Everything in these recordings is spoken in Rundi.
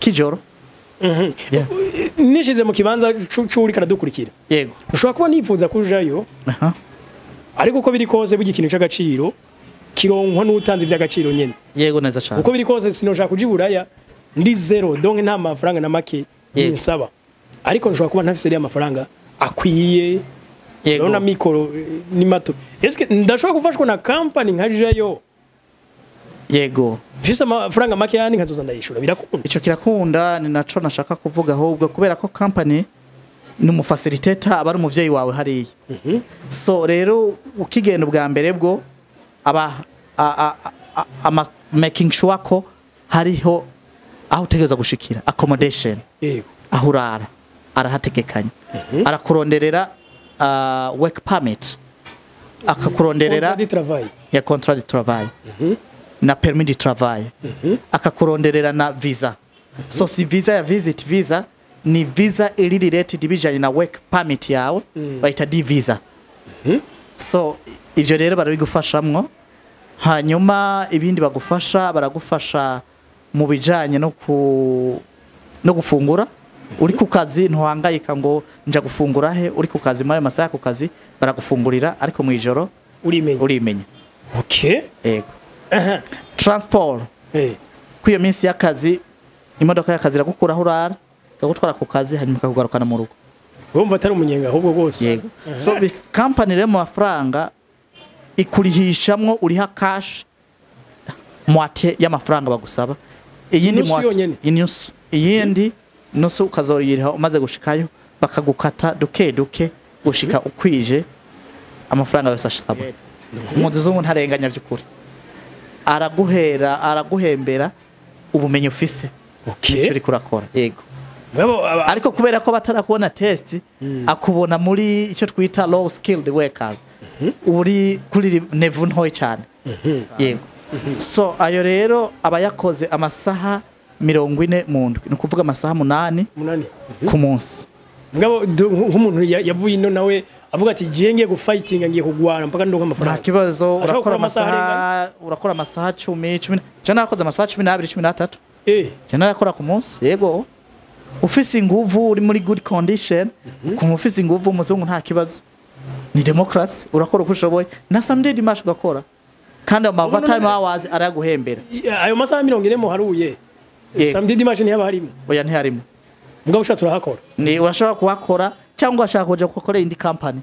K'ijoro. Yeah. Nishize mu kibanza c'uri karadukurikira, ushobora kuba nifuza kujayo, ariko uko biri kose, burya ikintu c'agaciro kironkwa n'utanze ivy'agaciro nyene. Yego, neza cyane. Uko biri kose sinoshaka kuja iburaya ndi zero, donc nta mafaranga na make ninsaba, ariko nshobora kuba ntafise ariya mafaranga akwiye. Urabona mikoro ni mato. Eske ndashobora gufashwa na company nkajayo mfise amafaranga make, yani nkazoza ndayishura? Birakunda? Ico kirakunda, ni naco nashaka kuvuga ahubwo, kubera ko company ni umufacilitator, aba ari umuvyeyi wawe hariya. So rero ukigenda ubwa mbere bwo aba ama making sure ko hariho aho utegereza gushikira, accommodation, aho urara arahategekanya, arakuronderera work permit, akakuronderera Contrat de travail. Ya contrat de travail na permis de travail, akakuronderera na visa. So si visa ya visit visa, ni visa iri related bijanye na work permit yawe, bayita D visa. So ivyo rero barabigufashamwo. Hanyuma ibindi bagufasha, baragufasha mu bijanye no gufungura. Uri ku kazi ntuhangayika ngo nja gufungura he. Uri ku kazi, muri ayo masaha ku kazi baragufungurira, ariko mu ijoro urimenya. Urimenya. Yego. Transport, kuri iyo minsi y'akazi imodoka y'akazi iragukura aho urara, ikagutwara ku kazi, hanyuma ikakugarukana mu rugo. Urumva atari umunyenga ahubwo rwose. Yego. So company rero mu mafaranga ikurihishamwo, uriha cash moitié y'amafaranga bagusaba, iyindi Inusu moitié yonyene? Inusu. Iyindi nusu ukazoyiriha umaze gushikayo, bakagukata duke duke gushika ukwije amafaranga yose asabwa. Umuzungu ntarenganya by'ukuri, araguhera, araguhembera ubumenyi ufise nicyo uriko urakora. Yego. Mugabo Ariko kubera ko batarakubona test, akubona muri icyo twita low skilled workers, uri kuri niveau ntoyi cyane. Yego. So ayo rero aba yakoze amasaha 40 mu ndwi, ni ukuvuga amasaha 8 8 ku munsi. Mugabo nk'umuntu yavuye ino nawe avuga ati giye ngiye gufightinga, ngiye kugwana mpaka ndonka Nta amafaranga. kibazo. Ashobora Urakora gukora amasaha amasaha, urakora amasaha 10, 10. Je narakoze amasaha 12, 13. Je narakora ku munsi. Yego, ufise inguvu, uri muri good condition, ukumva ufise inguvu, umuzungu nta kibazo, ni democracy, urakora uko ushoboye, na samedi, dimanche ugakora, kandi ama overtime hours araguhembera. Ayo masaha 40 muharuye, Yego. samedi, dimanche ntiyaba harimo? Oya, ntiharimo. Mugabo ushatse urahakora. Ni urashobora kuhakora cyangwa urashaka kuja gukora indi company,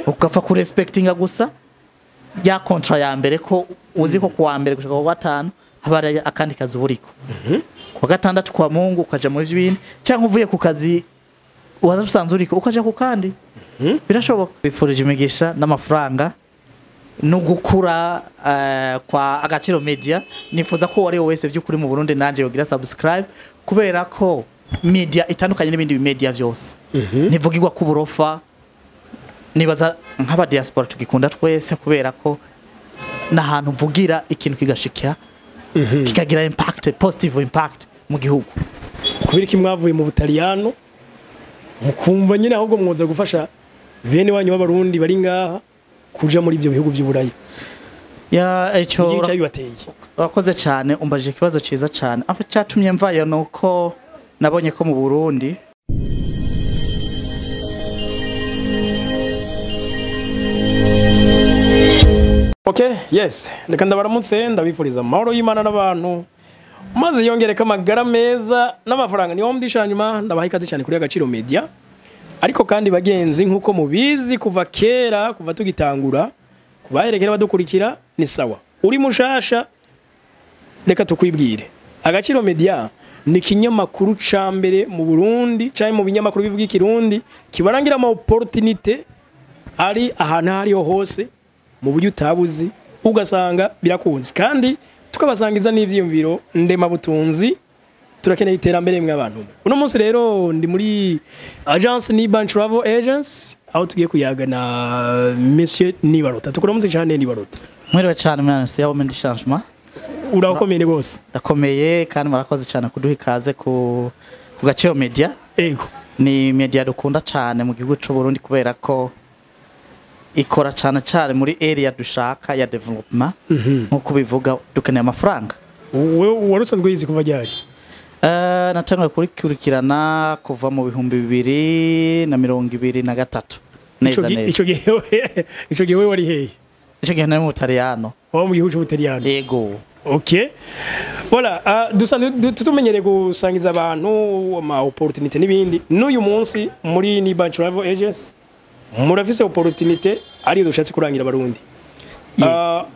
ugapfa kurespectinga gusa ya contrat ya mbere, ko uzi ko kuwa mbere gushika ku gatanu haba hari akandi kazi buriko, kuwa gatandatu kwa Mungu ukaja muri bindi, cyangwa uvuye ku kazi waza usanzwe uriko ukaja ku kandi. Birashoboka. Bifurije imigisha n'amafaranga no gukura kwa Agaciro Media. Nifuza ko uwo ari we wese by'ukuri mu Burundi nanje yogira subscribe, kubera ko media itandukanye n'ibindi media byose, ntivugirwa ku burofa. Nibaza nk'aba diaspora tugikunda twese, kubera ko n'ahantu mvugira ikintu kigashikira, kikagira impact, positive impact mu gihugu. Kubera iki mwavuye mu Butaliyano mukumva nyine ahubwo mwoza gufasha bene wanyu b'Abarundi bari ngaha kuja muri ibyo bihugu by'Uburayi? Ya, ico Igihe cyabibateye? Urakoze cyane, umbajije ikibazo cyiza cyane. Aho cyatumye mvayo ni uko nabonye ko mu Burundi Okay, yes. Reka ndabaramutse, ndabifuriza amahoro y'Imana n'abantu, maze yongereka amagara meza n'amafaranga. Niyo mdisha nyuma ndabaha ikaze cyane kuri Agaciro Media. Ariko kandi bagenzi, nkuko mubizi kuva kera, kuva tugitangura, kubaherekera badukurikira ni sawa. Uri mushasha, reka tukwibwire. Agaciro Media ni kinyamakuru ca mbere mu Burundi, cyangwa mu binyamakuru bivuga ikirundi, kibarangira ama opportunité ari ahantu aho ariho hose mu buryo utabuzi, ugasanga birakunze, kandi tukabasangiza n'ivyiyumviro ndemabutunzi. Turakeneye iterambere mw'abantu. Uno munsi rero ndi muri agence Niban Travel Agence, aho tugiye kuyaga na Monsieur Nibarota. Tukuramutse cyane, Nibarota. Mwiriwe cyane mwana ya women du changement. Urakomeye rwose. Ndakomeye, kandi murakoze cyane kuduha ikaze ku Gaciro Media. Ni media dukunda cyane mu gihugu cy'u Burundi, kubera ko ikora cyane cyane muri area dushaka ya development. Nkuko bivuga, dukeneye amafaranga. Wewe wari usanzwe yizi kuva ryari? Natanguye kurikurikirana kuva mu 2023 neza neza. Ico gihe wewe wari hehe? Ico gihe nari mu Butaliyano. Waba mu gihugu c'Ubutaliyano? Yego. Ok. Voilà, dusanzwe tumenyereye gusangiza abantu ama opportunité n'ibindi. N'uyu munsi muri Niba Travel Agency murafise opportunité ariyo dushatse kurangira abarundi.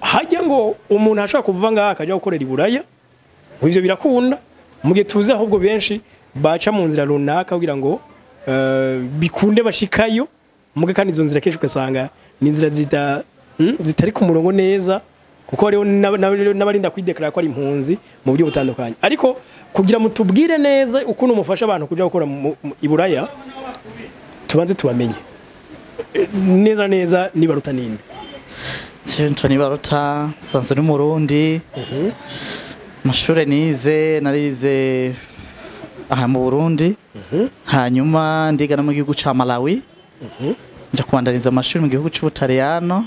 Hajya ngo umuntu ashobora kuva ngaha akaja gukorera i Buraya, ngo ivyo birakunda, mu gihe tuzi ahubwo benshi baca mu nzira runaka kugira ngo bikunde bashikayo, muge kandi izo nzira kenshi ugasanga ni inzira zitari ku murongo neza, kuko hariho n'abarinda kwideklara ko ari impunzi mu buryo butandukanye. Ariko kugira mutubwire neza ukuntu mufasha abantu kuja gukora i Buraya, tubanze tubamenye neza neza. Nibaruta ninde? Nitwa Nibaruta, nsanzwe ni Murundi. Amashure nize, narize aha mu Burundi, hanyuma ndiga no mu gihugu ca Malawi, nja kubandaniza amashuri mu gihugu c'Ubutaliyano,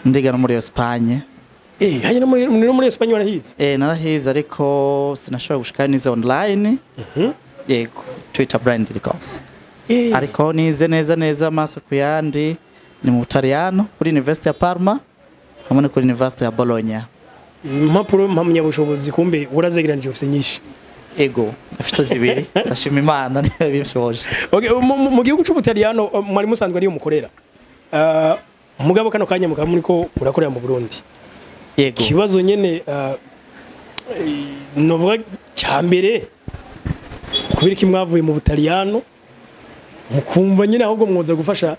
ndiga no muri Espagne. Hanyuma no muri Espagne warahize? Narahize, ariko sinashobora gushika, nize online. Yego, Twitter brand rikose. Ariko nize neza neza amaso ku yandi ni mu Butaliyano, kuri University ya Parma hamwe no kuri University ya Bologna. Impapuro mpamyabushobozi kumbe urazegeranije, ufise nyinshi. Ego, afite zibiri, ndashima Imana niba binshoboje. Okay, mu gihugu c'Ubutaliyano mwari musanzwe ariyo mukorera. Mugabo kano kanya mukaba muriko urakorera mu Burundi. Yego. Kibazo nyene novuga cya mbere, kubera iki mwavuye mu Butaliyano mukumva nyine ahubwo mwoza gufasha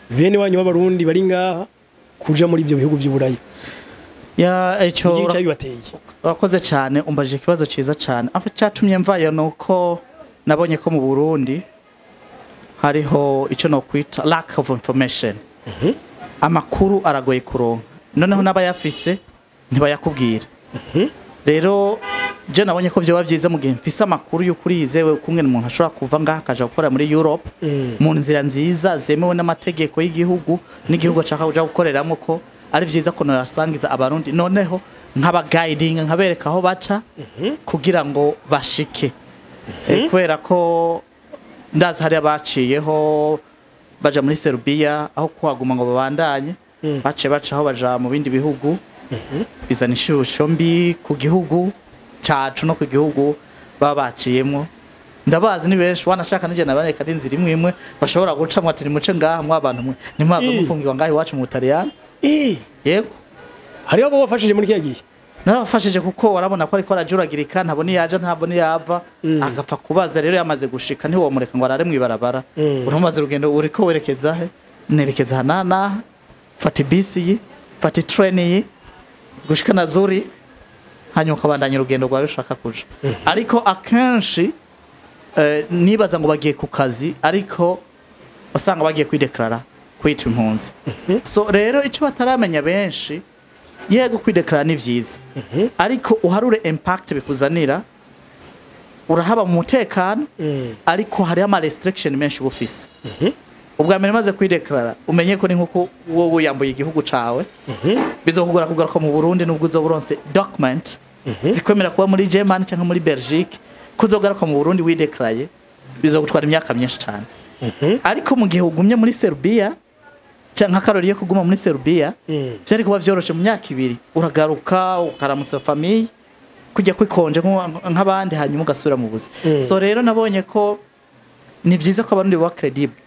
bene wanyu b'abarundi bari ngaha kuja muri ibyo bihugu by'Uburaya? Ya, ico Igihe cyabibateye? Urakoze cyane, umbajije ikibazo cyiza cyane. Aho cyatumye mvayo nuko nabonye ko mu Burundi hariho icyo nokwita lack of information. Amakuru aragoye kuronka, noneho n'abayafise ntibayakubwira. Rero je nabonye ko vyoba vyiza mu gihe mfise amakuru y'ukuri yizewe kumwe umuntu ashobora kuva ngaha akaja gukora muri Europe mu nzira nziza zemewe n'amategeko y'igihugu n'igihugu ashaka kuja gukoreramo, ko ari vyiza ko noyasangiza abarundi, noneho nkaba guiding, nkabereka aho baca kugira ngo bashike. Kubera ko ndazi hari abaciyeho baja muri Serbia, aho kuhaguma ngo babandanye, bace bacaho baja mu bindi bihugu, bizana ishusho mbi ku gihugu cacu no ku gihugu baba baciyemwo. Ndabazi ni benshi, wanashaka nije nabareka n'inzira imwe imwe bashobora gucamwo, ati nimuce ngaha mwa bantu mwe, ntimwave mufungirwa ngaha iwacu mu Butaliyani. Yego. Hariho abo wafashije muri kiriya gihe? Narabafashije, kuko warabona ko ariko arajuragirika, ntabona iyo aja, ntabona iyo ava, agapfa kubaza. Rero yamaze gushika ntiwomureka ngo arare mw'ibarabara. Uramaze urugendo, uriko werekeza he? Nerekeza aha n'aha n'aha, fata ibisi iyi, fata itreni iyi gushika na Zuri, hanyuma ukabandanya urugendo rwawe ushaka kuja. Ariko akenshi nibaza ngo bagiye ku kazi, ariko wasanga bagiye kwideklarara kwita impunzi. So rero icyo bataramenya benshi, yego kwideklarara ni vyiza, ariko uharure impact bikuzanira, urahaba mu mutekano, ariko hariho ama restriction menshi uba ufise. Ubwa mbere, maze kwideklarara, umenye ko ni nkuko wowe yambuye igihugu cawe, bizokugora kugaruka mu Burundi nubwo uzoba uronse document zikwemera kuba muri Germany cyangwa muri Belgique. Kuzogaruka mu Burundi widekaraye bizogutwara imyaka myinshi cyane. Ariko mu gihe ugumye muri Serbia, cyangwa nk'akarori yo kuguma muri Serbia, byari kuba vyoroshe, mu myaka 2 uragaruka ukaramutsa famille, kujya kwikonje nk'abandi, hanyuma ugasubira mu buzi. So rero nabonye ko ni vyiza ko abarundi baba credible.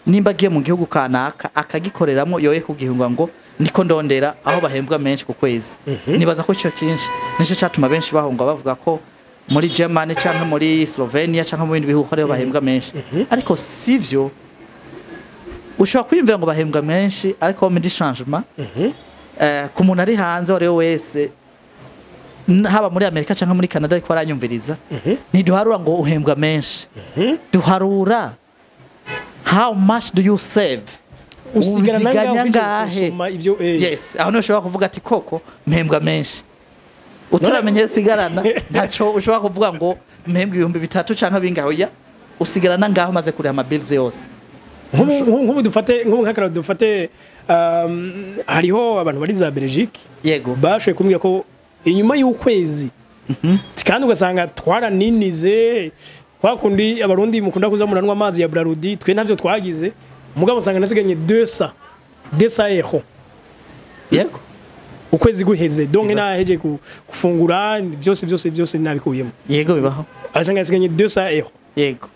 Nimba agiye mu gihugu kanaka akagikoreramo, yoye kugihunga ngo niko ndondera aho bahembwa menshi ku kwezi. Nibaza ko ico cyinshi nico catuma benshi bahunga, bavuga ko muri Germany canke muri Slovenia canke mu bindi bihugu ariho bahembwa menshi. Ariko sivyo, ushobora kwiyumvira ngo bahembwa menshi, ariko muri changement ku muntu ari hanze uwo ari we wese, haba muri Amerika canke muri Canada, ariko aranyumviriza, ntiduharura ngo uhembwa menshi, duharura how much do you save. Usigara Uziganya nangahe? Ngahe? Gusoma ibyo. Yes, aho niho ushobora kuvuga ati koko mpembwa menshi. Utaramenye usigarana, ntaco ushobora kuvuga ngo mpembwa 3000 canke bingahe. Oya, usigarana ngaho umaze kuriha ama bills yose. Nk'ubu dufate nk'ubu nk'akararo dufate, hariho abantu bari za Belgique bashoboye kumbwira ko inyuma y'ukwezi Kandi ugasanga twaraninize kwa kundi Abarundi mukunda kuza muranwa amazi ya Brarudi, twe ntavyo twagize, mugabo usanga nasiganye 200 euro. Yego. Ukwezi guheze, donc naheje gufungura byose byose byose nabikuyemo. Yego, bibaho. Asanga nasiganye 200 euro. Yego.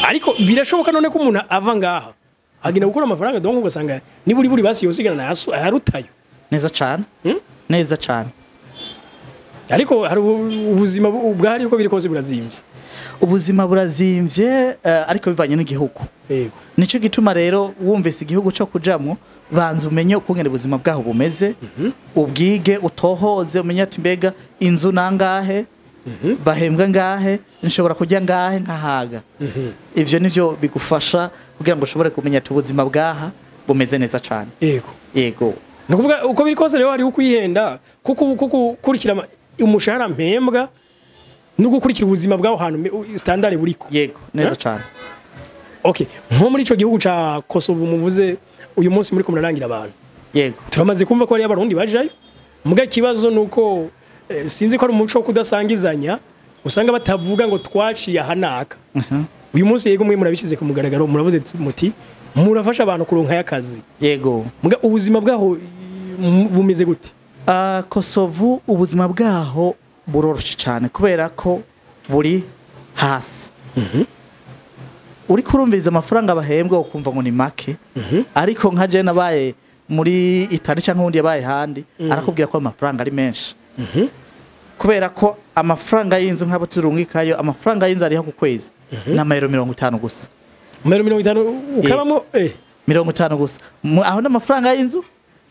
Ariko birashoboka none ko umuntu ava ngaha agenda gukora amafaranga, donc ugasanga niburi buri basi yosigana na ayarutayo. Neza cyane. Neza cyane. Ariko hari ubuzima bwari uko biri kose burazimvye. Ubuzima burazimvye, ariko bivanye n'igihugu. Yego. Nico gituma rero wumvise igihugu cyo kujamwo, banza umenye ukungene ubuzima bwaho bumeze, ubwige, utohoze, umenye ati mbega inzu nangahe, bahembwa ngahe, nshobora kujya ngahe nkahaga. Ivyo nivyo bigufasha kugira ngo ushobore kumenya ati ubuzima bwaha bumeze neza cyane. Yego. Yego. Nukuvuga uko biri kose rero hari ukwihenda, kuko kukurikira umushahara mpembwa no gukurikira ubuzima bwaho hantu standard buriko. Yego, neza cyane. Okay, nko muri ico gihugu ca Kosovo muvuze uyu munsi muri ko murarangira abantu. Yego. Turamaze kumva ko ari Abarundi bajayo. Muga kibazo nuko sinzi ko ari umuco wo kudasangizanya, usanga batavuga ngo twaciye ahanaka. Uyu munsi yego mwe murabishize ku mugaragaro, muravuze muti murafasha abantu kuronka y'akazi. Yego. Muga ubuzima bwaho bumeze gute? Kosovo ubuzima bwaho buroroshe cyane kubera ko buri hasi. Uri kurumviriza amafaranga bahembwa ukumva ngo ni make, ariko nka je nabaye muri Itali cyangwa undi yabaye handi, arakubwira ko amafaranga ari menshi. Kubera ko amafaranga y'inzu nk'abo turungikayo, amafaranga y'inzu ariho ku kwezi n'amayero 50 gusa. Amayero 50 ukabamo 50 gusa. Aho n'amafaranga y'inzu,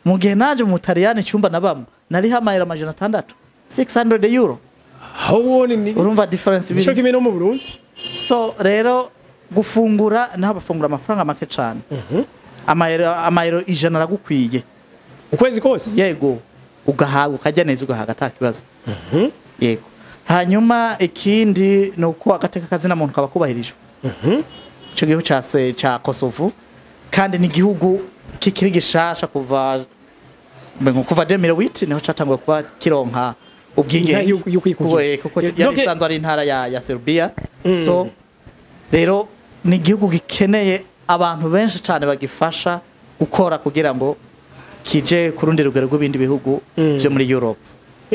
mu gihe naje mu Butaliyani icyumba nabamo nariho amayero 600, 600 euro. Aho ni urumva difference biri. Nico kimwe no mu Burundi. So rero gufungura naho bafungura amafaranga make cyane. Amayero 100 aragukwiye ukwezi kose. Yego, ugahaga ukajya neza, ugahaga ata kibazo. Yego. Hanyuma ikindi ni uko agateka kazina muntu kaba kubahirijwe. Ico gihugu ca Kosovo kandi ni igihugu kikiri gishasha kuva 2008 niho catangwa kuba kironka ubwigenge, kuko yari isanzwe ari intara ya Serbia. So rero ni igihugu gikeneye abantu benshi cyane bagifasha gukora kugira ngo kije kurundi rugero rw'ibindi bihugu byo muri Europe.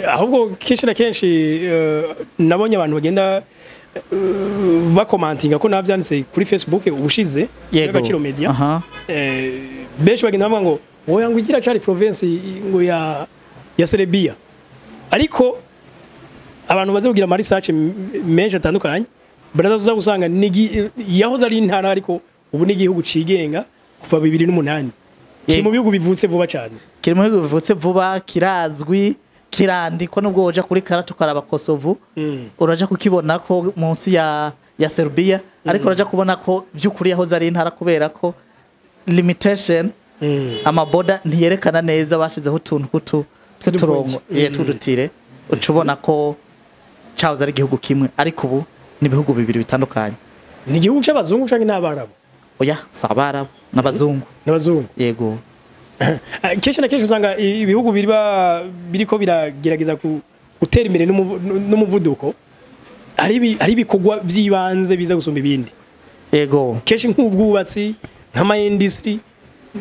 Ahubwo kenshi na kenshi nabonye abantu bagenda bakomantinga ko navyanditse kuri Facebook ubushize Agaciro Media. Benshi bagenda bavuga ngo oya ngo igira cari province ngo ya Serbia. Ariko abantu baze kugira ama research menshi atandukanye, baraza gusanga yahoze ari intara, ariko ubu ni igihugu cigenga kuva 2008. Kiri mu bihugu bivutse vuba cyane. Kiri mu bihugu bivutse vuba, kirazwi, kirandikwa nubwo woja kuri karata ukaraba Kosovo, uraja kukibona ko munsi ya Serbia, ariko uraja kubona ko by'ukuri yahoze ari intara kubera ko limitation amaboda ntiyerekana neza, bashizeho utuntu tw'uturongo tudutire, ucubona ko cahoze ari igihugu kimwe, ariko ubu ni ibihugu bibiri bitandukanye. Ni igihugu c'abazungu canke n'abarabu? Oya, si abarabu, n'abazungu. N'abazungu. Yego. Kenshi na kenshi usanga ibihugu biriko biragerageza gutera imbere n'umuvuduko, hari ibikorwa by'ibanze biza gusumba ibindi. Yego. Kenshi nk'ubwubatsi, nk'ama industry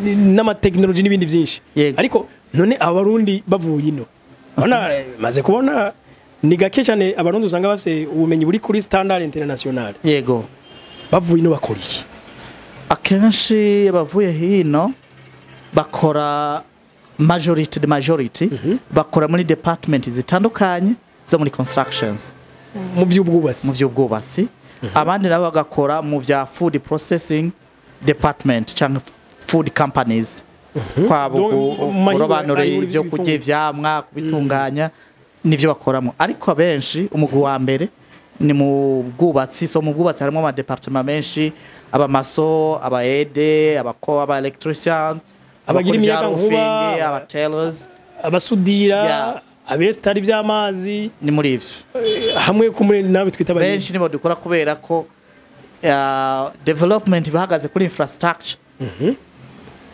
n'amatekinoloji n'ibindi byinshi. Ariko none Abarundi bavuye ino, urabona maze kubona ni gake cyane Abarundi usanga bafite ubumenyi buri kuri standard international. Yego. Bavuye ino bakora iki? Akenshi bavuye hino bakora majority bakora muri department zitandukanye zo muri constructions, mu by'ubwubatsi. Mu by'ubwubatsi. Abandi nabo bagakora mu bya food processing department cyangwa food companies, kwabo kurobanura ibyo kurya, ivyamwa, kubitunganya, nivyo bakoramo. Ariko abenshi umugwi wa mbere ni mu bwubatsi. So mu bwubatsi harimo ama department menshi, abamaso, aba aide, abako, aba electrician, abagira imiyaga nkuba, aba tailors, abasudira, abestari by'amazi, ni muri ivyo hamwe kumure nabe twita benshi nibo dukora kubera ko development bahagaze kuri infrastructure.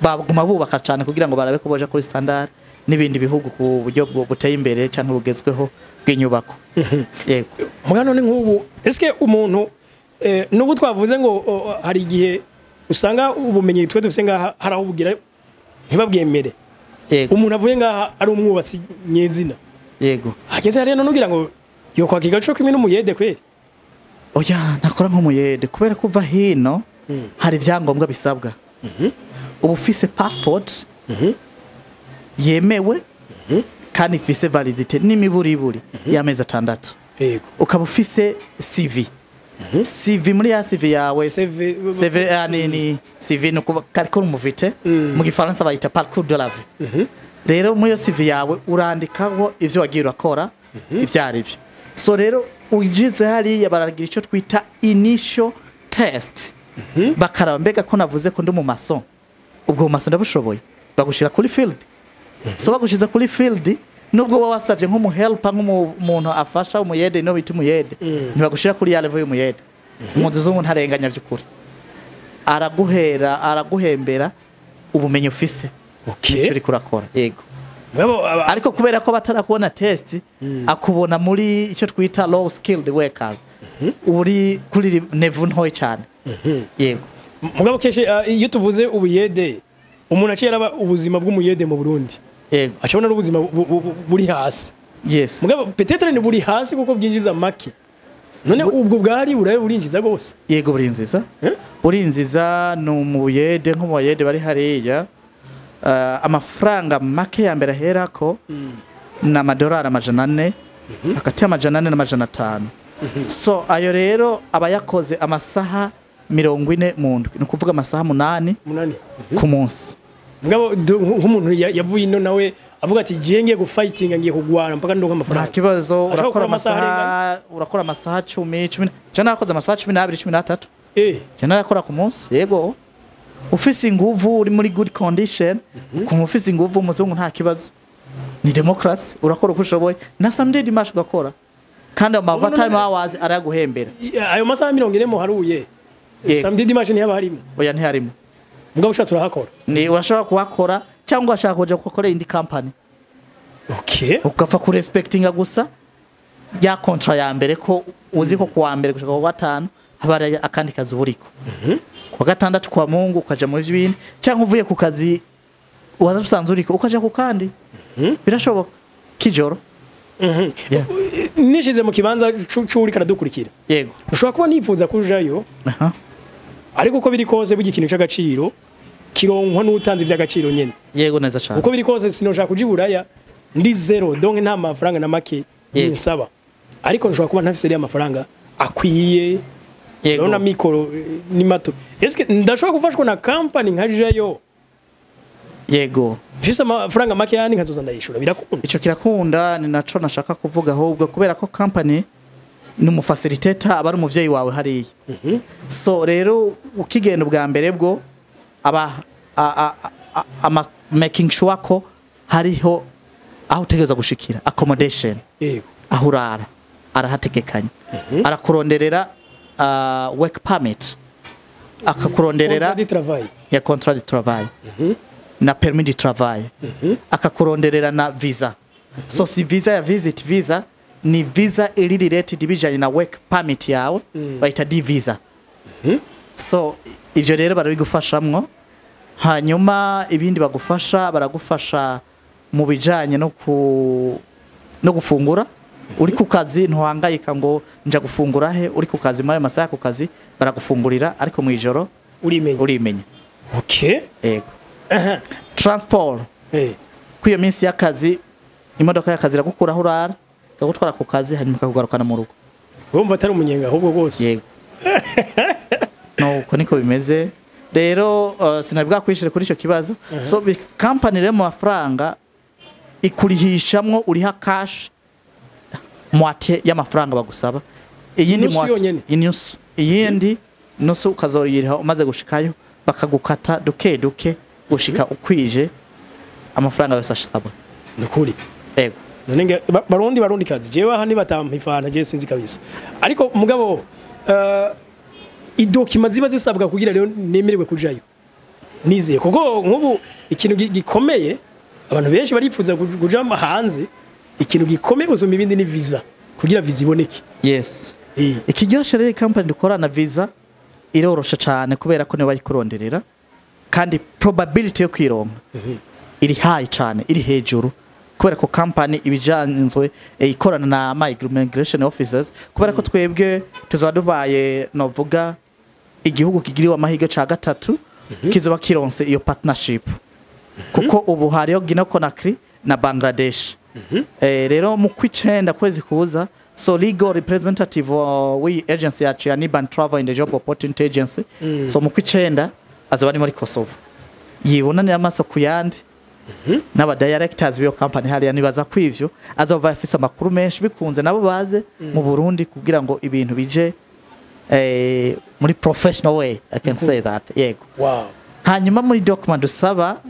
Baguma bubaka cyane kugira ngo barabe ko boja kuri standard. n'ibindi bihugu ku buryo buteye imbere cyangwa bugezweho bw'inyubako. Yego. Mugano ni nk'ubu eske umuntu n'ubu twavuze ngo hari igihe usanga ubumenyi twe dufise ngaha hari aho bugira ntibabwemere. Yego. Umuntu avuye ngaha ari umwubatsi nyezina. Yego. Hageze hariya none ugira ngo yokwaka igaco kimwe n'umuyede kweri? Oya, ntakora nk'umuyede kubera kuva hino hari ibyangombwa bisabwa. Uba ufise passport yemewe kandi ifise validité n'imiburiburi y'amezi 6. Yego. Ukaba ufise CV. CV muri ya CV yawe CV CV ni CV no kuba curriculum vitae, mu gifaransa bayita parcours de la vie. Rero muri iyo CV yawe urandikaho ivyo wagiye urakora ivyo ari byo. So rero ugize hariya baragira ico twita initial test. Bakaraba mbega ko navuze ko ndi mu maçon, ubwo mu maçon ndabushoboye, bagushira kuri field. So bagushize kuri field, nubwo wowe wasavye nk'umu helper, nk'umuntu afasha umuyede, no bita umuyede, ntibagushira kuri ya level y'umuyede. Umuzungu ntarenganya vy'ukuri, araguhera araguhembera ubumenyi ufise nico uriko urakora. Yego. Mugabo Ariko kubera ko batarakubona test, akubona muri icyo twita low skilled workers, uri kuri niveau ntoyi cyane. Yego. Mugabo kenshi iyo tuvuze ubuyede, umuntu aciye araba ubuzima bw'umuyede mu Burundi, Yego. acabona n'ubuzima buri hasi. Yes. Mugabo peut-être ni buri hasi kuko bwinjiza make. None ubwo bwari burabe burinjiza gose? Yego, burinziza. Eh? Burinziza ni umuyede, nk'umuyede bari hariya amafaranga make ya mbere aherako ni amadolari 400, hagati y'400 na 500. So ayo rero aba yakoze amasaha 40 mu ndwi, ni ukuvuga amasaha 8 8 ku munsi. Mugabo nk'umuntu yavuye ino nawe avuga ati giye ngiye gufightinga, ngiye kugwana mpaka ndonka Nta amafaranga. kibazo. Ashobora Urakora gukora amasaha amasaha, urakora amasaha 10, 10, je narakoze amasaha 12, 13. Je narakora ku munsi. Yego, ufise inguvu, uri muri good condition, ukumva ufise inguvu, umuzungu nta kibazo, ni democracy, urakora uko ushoboye, na samedi dimanche ugakora, kandi ama overtime hours araguhembera. Ayo masaha 40 muharuye, Yego. samedi dimanche ntiyaba harimo? Oya, ntiharimo. Mugabo ushatse urahakora? Ni urashobora kuhakora cyangwa urashaka kuja gukora indi company, ugapfa kurespectinga gusa ya contrat ya mbere, ko uzi ko kuwa mbere gushika ku gatanu haba hari akandi kazi uburiko, kuwa gatandatu kwa Mungu ukaja muri bindi, cyangwa uvuye ku kazi waza usanzwe uriko ukaja ku kandi, birashoboka kijoro. Yeah. Nishize mu kibanza c'uriko aradukurikira, ushobora kuba nifuza kujayo, ariko uko biri kose burya ikintu c'agaciro kironkwa n'utanze ivy'agaciro nyene. Yego, neza cyane. Uko biri kose sinoshaka kuja iburaya ndi zéro, donc nta mafaranga na make ninsaba, ariko nshobora kuba ntafise ariya mafaranga akwiye. Urabona mikoro ni mato. Eske ndashobora gufashwa na company nkajayo mfise amafaranga make, yani nkazoza ndayishura? Birakunda? Ico kirakunda, ni naco nashaka kuvuga ahubwo, kubera ko company ni umufacilitator, aba ari umuvyeyi wawe hariya. So rero ukigenda ubwa mbere bwo aba ama making sure ko hariho aho utegereza gushikira, accommodation, aho urara arahategekanya, arakuronderera work permit, akakuronderera Contrat de travail. Ya contrat de travail na permis de travail, akakuronderera na visa. So si visa ya visit visa, ni visa iri related bijanye na work permit yawe, bayita D visa. So ivyo rero barabigufashamwo. Hanyuma ibindi bagufasha, baragufasha mu bijanye no gufungura. Uri ku kazi ntuhangayika ngo nja gufungura he. Uri ku kazi, muri ayo masaha ku kazi baragufungurira, ariko mu ijoro urimenya. Urimenya. Yego. Transport, kuri iyo minsi y'akazi imodoka y'akazi iragukura aho urara, ikagutwara ku kazi, hanyuma ikakugarukana mu rugo. Urumva atari umunyenga ahubwo rwose. Yego, nuko niko bimeze rero. Sinari bwakwishire kuri icyo kibazo. So company rero mu mafaranga ikurihishamwo, uriha cash moitié y'amafaranga bagusaba, iyindi Inusu yonyene? Inusu, iyindi nusu ukazoyiriha umaze gushikayo, bakagukata duke duke gushika ukwije amafaranga yose asabwa. Nukuri? Yego. None barundi, barundi kazi, jewe aha nibatampa ifanta jewe sinzi kabisa. Ariko mugabo idocuments ziba zisabwa kugira rero nemererwe kujayo nizeye, kuko nk'ubu ikintu gikomeye Abantu benshi barifuza kuja hanze, ikintu gikomeye gusumba ibindi ni visa, kugira visa iboneke. Yes. Ikiryoshe rero, company dukorana, visa irorosha cyane kubera ko niwe bayikuronderera, kandi probability yo kwironka iri high cyane, iri hejuru, kubera ko company ibijanzwe ikorana na migration officers, kubera ko twebwe tuzaba dubaye, novuga, igihugu kigiriwe amahirwe ca gatatu kizoba kironse iyo partnership, kuko ubu hariyo Guinea Conakry na Bangladesh. Rero mu kwicenda kwezi kuza, so legal representative wi agency yacu ya Niban Travel and Job Opportunity Agency, so mu kwicenda azoba ari muri Kosovo, yibonanira amaso ku yandi n'aba directors b'iyo company hariya. Nibaza ko ivyo azova afise amakuru menshi, bikunze nabo baze mu Burundi kugira ngo ibintu bije muri professional way, I can say that. Yego. Hanyuma muri document dusaba,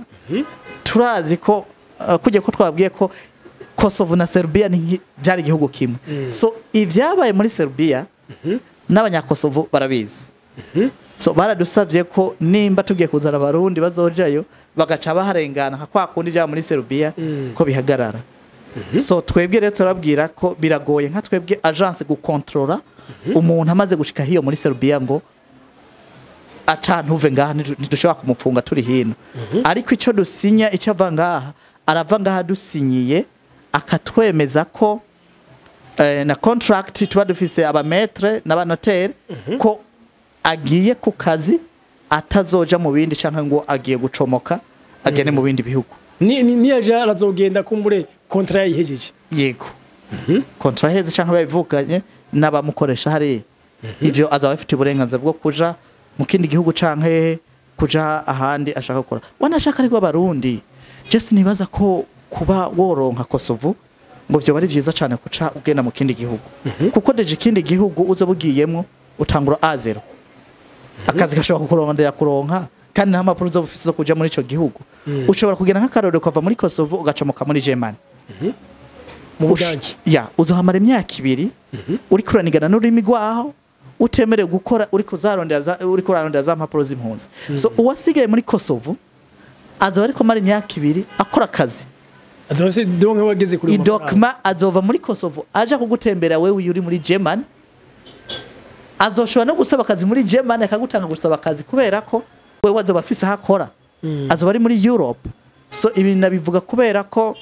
turazi ko kujya ko twabwiye ko Kosovo na Serbia ni byari igihugu kimwe, so ivyabaye muri Serbia n'abanyakosovo barabizi. So baradusavye ko nimba tugiye kuzana abarundi bazojayo bagaca baharengana nka kwa kundi byaba muri Serbia, ko bihagarara. So twebwe rero turabwira ko biragoye nka twebwe agence gukontrola umuntu amaze gushika hiyo muri Serbia ngo aca ntuve ngaha, ntidushobora kumupfunga turi hino. Ariko icyo dusinya, icyo ava ngaha, arava ngaha dusinyiye akatwemeza ko na contract tuba dufise aba maître n'abanotaire, ko agiye ku kazi, atazoja mu bindi canke ngo agiye gucomoka agende mu bindi bihugu. Ni niyaje arazogenda kumbure contrat yayihejeje. Yego, contrat heze canke babivuganye n'abamukoresha hariya, ivyo azaba afite uburenganzira bwo kuja mu kindi gihugu canke kuja ahandi ashaka gukora. Wanashaka ariko abarundi, just nibaza ko kuba woronka Kosovo ngo vyoba ari vyiza cane kuca ugenda mu kindi gihugu, kuko déjà ikindi gihugu uzoba ugiyemwo utangura à zéro, akazi gashobora kukurondera kuronka, kandi nta mpapuro uzoba ufise zo kuja muri ico gihugu. Ushobora kugenda nk'akarorero ukava muri Kosovo ugacomoka muri Germany, mu Budage. Ya, uzohamara imyaka 2 uriko uranigana n'ururimi rwaho, utemerewe gukora, uriko uzarondera uriko urarondera za mpapuro z'impunzi. So uwasigaye muri Kosovo azoba ariko amara imyaka 2 akora akazi. Azoba se donc wageze kuri ayo mafaranga. I document azova muri Kosovo aja kugutembera wewe uri muri Germany, azoshobora no gusaba akazi muri Germany, akagutanga gusaba akazi, kubera ko wewe azoba afise aho akora, azoba ari muri Europe. So ibi nabivuga kubera ko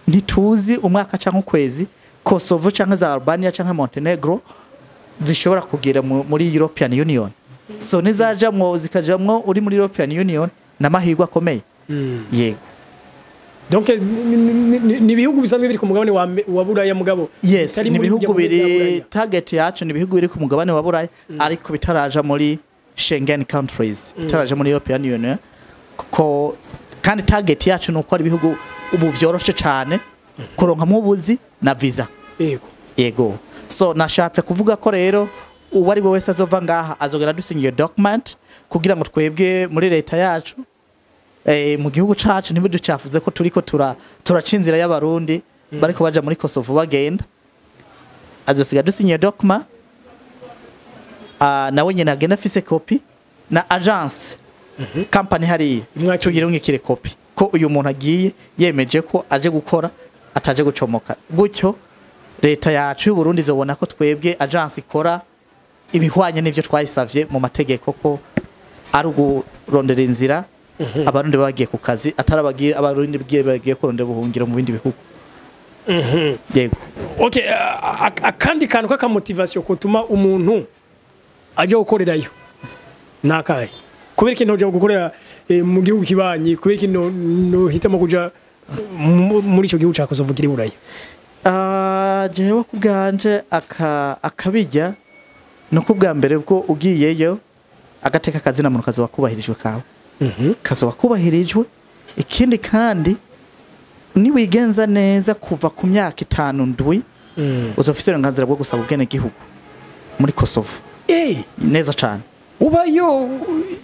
ntituzi umwaka cyangwa ukwezi Kosovo cyangwa za Albania cyangwa Montenegro zishobora kugira muri European Union. So nizajamwo, zikajamwo uri muri European Union, n'amahirwe akomeye. Yego. Donc ni ibihugu bisanzwe biri ku mugabane wa Buraya, mugabo Yes. bitari Ni muri ibihugu burya bwa biri Buraya. Target yacu ni ibihugu biri ku mugabane wa Buraya ariko bitaraja muri Schengen countries, bitaraja muri European Union, kuko kandi target yacu ni uko ari ibihugu ubu vyoroshe cane kuronkamwo ubuzi na visa. Yego. So nashatse kuvuga ko rero uwo ari we wese azova ngaha azogera dusinyiye document, kugira ngo twebwe muri leta yacu, mu gihugu cacu, ntibiducafuze ko turiko turaca inzira y'abarundi bariko baja muri Kosovo bagenda. Azosiga dusinyiye document, nawe nyene agenda afise copy, na agence company hariya Imwakire. tuyirungikire copy ko uyu muntu agiye yemeje ko aje gukora, ataje gucomoka. Gutyo leta yacu y'u Burundi izobona ko twebwe agence ikora ibihwanye n'ivyo twayisavye mu mategeko, ko ari ugurondera inzira abarundi bagiye ku kazi, atari abarundi bagiye kurondera ubuhungiro mu bindi bihugu. Yego. Okay, akandi kantu k'aka motivation kotuma umuntu ajya gukorerayo nakahe? Kubera ikintu uja gukorera mu gihugu kibanyi, kubera ikintu nohitamo kuja muri ico gihugu ca Kosovo kiri Buraya? Ah, jewe ku bwanje akabijya ni uko ubwa mbere bwo ugiyeyo agateka kazina muntu kazoba kubahirijwe, kawe kazoba kubahirijwe. Ikindi kandi, niwigenza neza kuva ku myaka 5 7, uzofise uburenganzira bwo gusaba ubwenegihugu muri Kosovo. Neza cane. Ubayo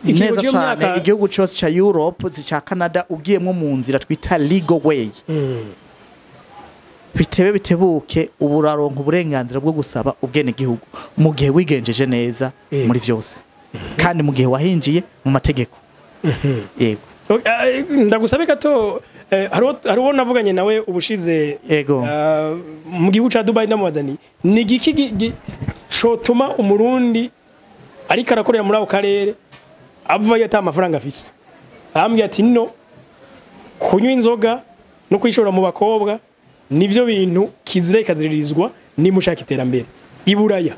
ikiringo Neza cy'iyo cane. myaka? Igihugu cyose ca Europe, ca Canada, ugiyemwo mu nzira twita legal way, bitebe bitebuke ubu uraronka uburenganzira bwo gusaba ubwenegihugu mu gihe wigenjeje neza muri vyose, kandi mu gihe wahinjiye mu mategeko. Yego. Ndagusabe gato, hariho navuganye nawe ubushize mu gihugu ca Dubai, ndamubaza ni igiki cotuma Umurundi ariko arakorera muri ako karere avayo ata amafaranga afise. Arambwira ati no kunywa inzoga no kwishora mu bakobwa nivyo bintu kizira ikaziririzwa nimushaka iterambere iburaya.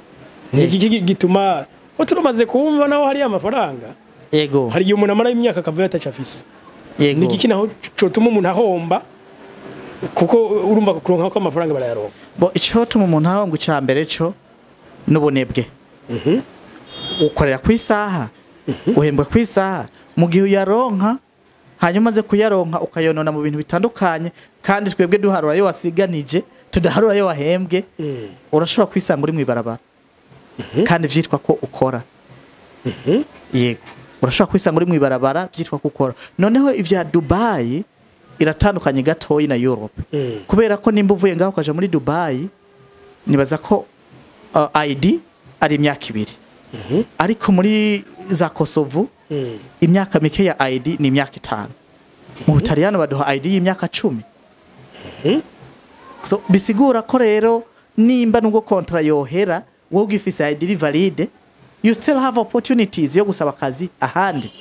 Ni igiki gituma ko turumaze kumva naho hari amafaranga? Hari igihe umuntu amara imyaka akavuye ataco afise. Ni igiki naho cotuma umuntu ahomba, kuko urumva kuronka ko amafaranga barayaronka? Bo ico tuma umuntu ahomba, ica mbere co n'ubunebwe. Ukorera ku isaha, uhembwa ku isaha, mu gihe uyaronka, hanyuma umaze kuyaronka ukayonona mu bintu bitandukanye, kandi twebwe duharura ayo wasiganije, tudaharura ayo wahembwe, urashobora kwisanga uri mw'ibarabara kandi vyitwa ko ukora. Yego, urashobora kwisanga uri mw'ibarabara vyitwa ko ukora. Noneho ivya Dubai iratandukanye gatoyi na Europe, kubera ko nimba uvuye ngaho ukaja muri Dubai, nibaza ko ID ari imyaka 2, ariko muri za Kosovo imyaka mike ya ID ni imyaka 5. Mu Butaliyano baduha ID y'imyaka 10. So bisigura ko rero nimba nubwo contrat yohera, wowe ugifise ID iri valide, you still have opportunities yo gusaba akazi ahandi.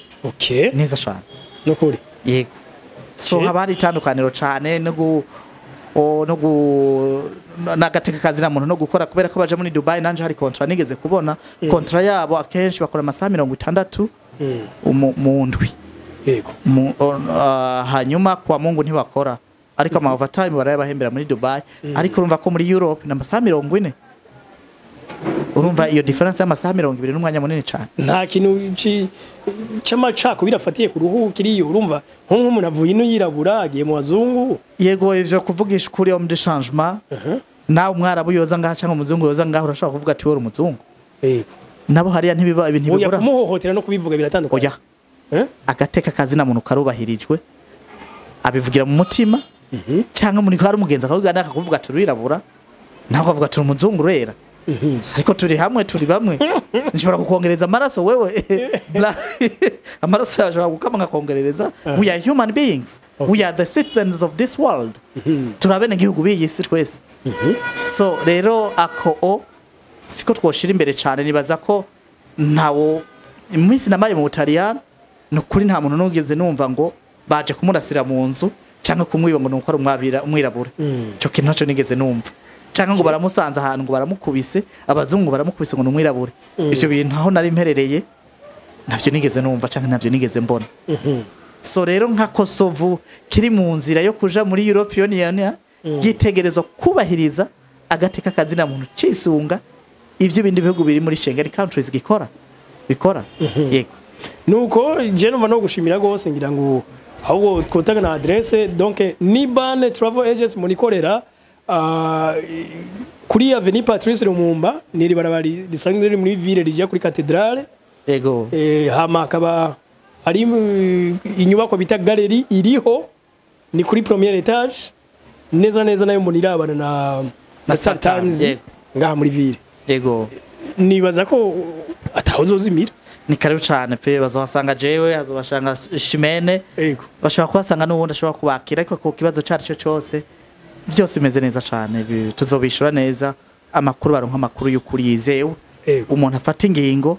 Neza cyane. Nukuri. Yego. So haba hari itandukaniro cyane no gu no gu n'agateka kazi na muntu no gukora, kubera ko baje muri Dubai nanje hari contrat nigeze kubona. Contrat yabo akenshi bakora amasaha 60 mu ndwi. Hanyuma kwa Mungu ntibakora, ariko ama overtime barayabahembera muri Dubai. Ariko urumva ko muri Europe na amasaha 40. Urumva iyo difference y'amasaha 20 n'umwanya munini cyane. Nta kintu c'amacakubiri afatiye ku ruhu kiriyo, urumva nk'umuntu avuye ino yirabura agiye mu bazungu. Yego, ivyo kuvugisha ukuri, homme de changement, nawe umwarabu yoza ngaha cyangwa umuzungu yoza ngaha, urashobora kuvuga ati wori umuzungu. Nabo hariya ntibiba ibintu Oya, bibura. kumuhohotera no kubivuga biratandukanye. Oya. Agateka kazi na muntu karubahirijwe, abivugira mu mutima cyangwa muri hari umugenzi akavuga akakuvuga ati urirabura, nawe akavuga ati umuzungu urera. Ariko turi hamwe, turi bamwe. Nshobora kukongereza amaraso wewe. Amaraso yashobora gukama nkakongerereza. We are human beings. We are the citizens of this world. Turi abenegihugu b'iyi si twese. So rero ako o siko twoshira imbere cyane. Nibaza ko ntawo iminsi namaye mu Butaliyano, ni ukuri nta muntu nugeze numva ngo baje kumurasira mu nzu cyangwa kumwiba ngo nuko ari umwirabura. Ico kintu ntaco nigeze numva. Cyangwa ngo baramusanze ahantu ngo baramukubise, abazungu baramukubise ngo numwirabure. Ivyo bintu aho nari mperereye ntavyo nigeze numva cyangwa ntavyo nigeze mbona. So rero nka Kosovo kiri mu nzira yo kuja muri European Union, gitegerezwa kubahiriza agateka kazina muntu cisunga ivyo bindi bihugu biri muri Schengen countries gikora bikora. Yego. Nuko je numva no gushimira gose, ngira ngo ahubwo twotanga na adresse. Donc ni Bane Travel Agency munikorera kuri Avenue Patrice Lumumba, ni ribarabara risanzwe riri muri ville rija kuri cathédrale. Hama akaba ari inyubako bita Galerie iriho, ni kuri premier étage neza neza, nayo munirabana na Star Times ngaha muri ville. Nibaza ko atawuzozimira. Ni karibu cyane pe, bazohasanga jewe, hazobashanga Shimene. Bashobora kuhasanga n'uwundi ashobora kubakira, ariko ku kibazo cari cyo cyose byose bimeze neza cyane, tuzobishura neza amakuru, baronka amakuru y'ukuri yizewe. Umuntu afata ingingo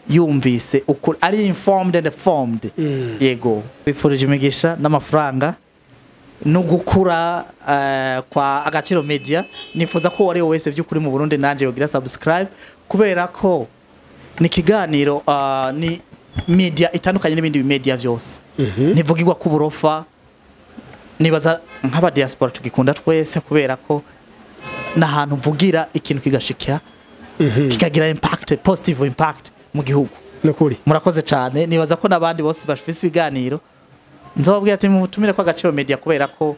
yumvise ukuri, ari informed and formed. Yego, bifurije imigisha n'amafaranga no gukura kwa Agaciro Media. Nifuza ko uwari we wese by'ukuri mu Burundi nanje yogira subscribe, kubera ko ni kiganiro, ni media itandukanye n'ibindi media byose, ntivugirwa ku burofa. Nibaza nk'aba diaspora tugikunda twese, kubera ko n'ahantu mvugira ikintu kigashika, kikagira impact, positive impact mu gihugu. Nukuri. Murakoze cyane. Nibaza ko n'abandi bose bafise ibiganiro nzobabwira ati mutumire ko Agaciro Media, kubera ko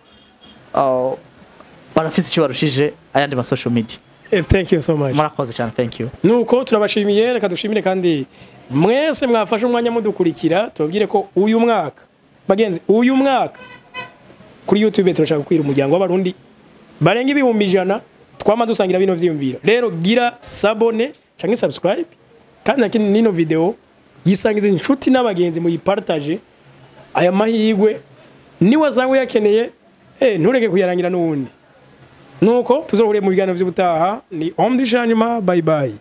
barafise icyo barushije ayandi ma social media. Thank you so much. Murakoze cyane, thank you. Nuko turabashimiye, reka dushimire kandi mwese mwafashe umwanya mudukurikira. Tubabwire ko uyu mwaka, bagenzi, uyu mwaka kuri YouTube turashaka kwira umuryango w'Abarundi barenga 100,000 twama dusangira bino vyiyumviro. Rero gira s'abonner canke subscribe, kandi nakini nino video yisangize inshuti n'abagenzi, muyipartage. Aya mahirwe niwe asanga uyakeneye, ntureke kuyarangira n'uwundi. Nuko tuzohuriye mu biganiro by'ubutaha. Ni Omdi Shanyuma, bye bye.